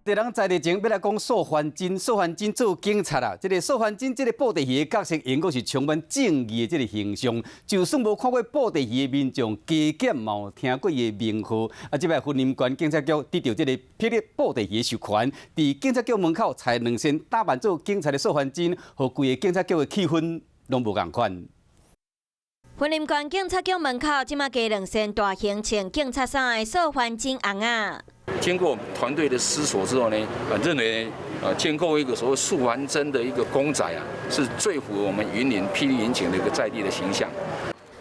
佇人在地前欲來講素還真，素還真做警察啊！這个素還真這个布袋戲的角色，應該是充滿正義的這个形象。就算無看過布袋戲的民眾，加減嘛有聽過伊的名號。啊，這擺雲林縣警察局得著這个霹靂布袋戲的授權，佇警察局門口裁兩身打扮做警察的素還真，予規个警察局的氣氛攏無仝款。雲林縣警察局門口，這馬加兩身大型穿警察衫的素還真尪仔。經過團隊的思索之後呢，認為建構一個所謂素還真的一個公仔啊，是最符合我們雲林霹靂雲警的一個在地的形象。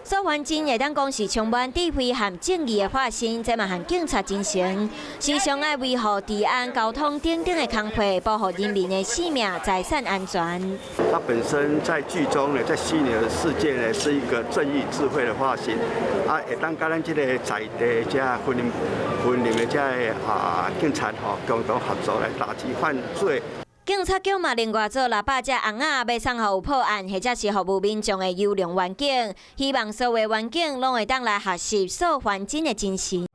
素還真會當講是充滿智慧和正義的化身，這嘛和警察精神，時常愛維護治安、交通等等的工課，保護人民的性命、財產安全。他本身在劇中呢，在虛擬的世界呢，是一個正義智慧的化身。啊，會當佮咱這个在地這雲林的這个警察吼，共同合作來打擊犯罪。警察局嘛，另外做600隻尪仔，欲送予有破案或者是服務民眾的優良員警，希望所有員警攏會當來學習素還真的精神。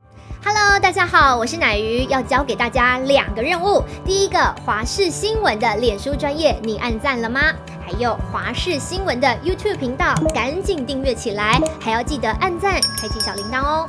Hello，大家好，我是乃瑜，要交給大家兩個任務。第一個，華視新聞的臉書專頁，你按讚了嗎？還有華視新聞的 YouTube 頻道，趕緊訂閱起來，還要記得按讚，開啟小鈴鐺哦。